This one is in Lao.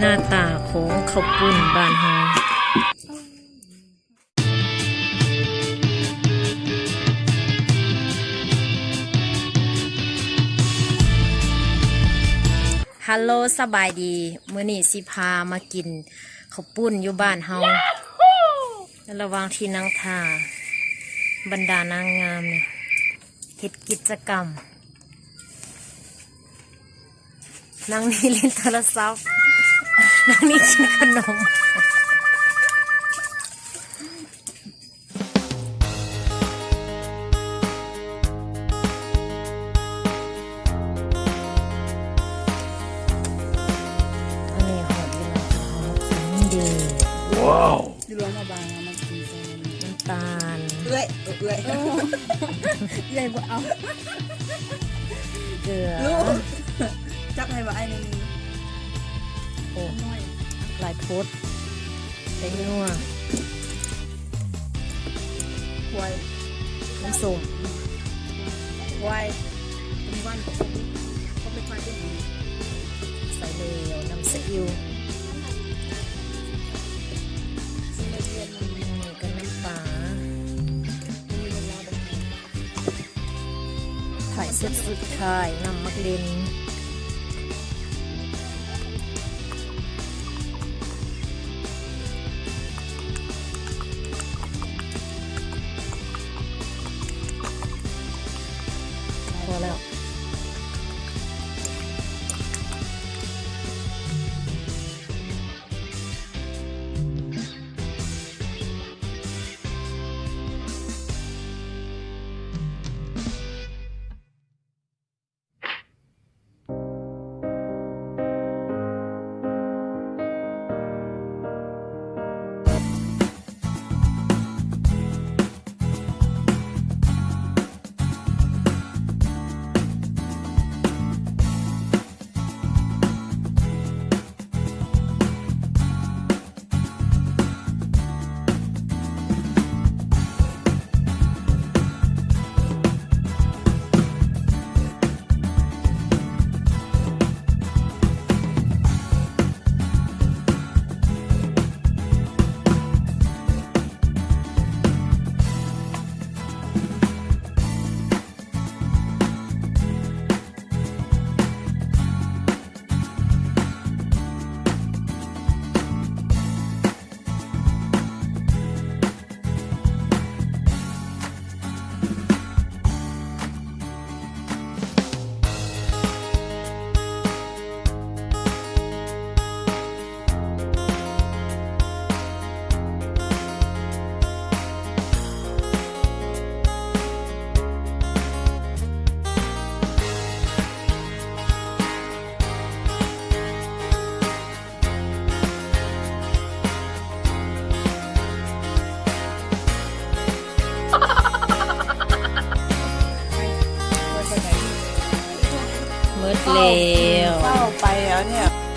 ໜ້າຕາຂອງເຂົ້າປຸ້ນບ້ານເຮົາ. ຮັລໂຫຼ ສະບາຍດີ. ມື້ນີ້ຊິພາມາກິນເຂົ້າປຸ້ນຢູ່ບ້ານເຮົາ. ໃນລະຫວ່າງທີ່ນັ່ງຖ້າ ບັນດານາງງາມນີ້ເຮັດກິດຈະກຳ. ນາງນີ້ຫຼິ້ນໂທລະສັບ ນາງນີ້ກິນຂະໜົມ. ອັນນີ້ຮອດເວລາທີ່ເຮົາມາກິນເດີ້. ວ້າວ! ຢູ່ລວມເອົາບາງເອົາມາກິນໃສ່ນ້ຳຕານ. ເອື້ອຍ ເອື້ອຍ ເອື້ອຍບໍ່ເອົາ ເກືອ. ລູກ ຈັບໃຫ້ວ່າອ້າຍໜຶ່ງ. ໂອ້ ຫຼາຍໂພດ. ແປ້ງນົວ ຄວາຍ ນ້ຳສົ້ມ ຄວາຍ ເປັນວັນ ເຂົາເປັນຄວາຍເປັນ ໃສ່ແລ້ວ ນ້ຳຊາອິ້ວ ນີ້ກໍນ້ຳປາ. ທ້າຍສຸດ ສຸດທ້າຍ ນ້ຳໝາກເລັ່ນ. ພໍແລ້ວ. ໝົດແລ້ວ ເສົ້າໄປແລ້ວເນຍ.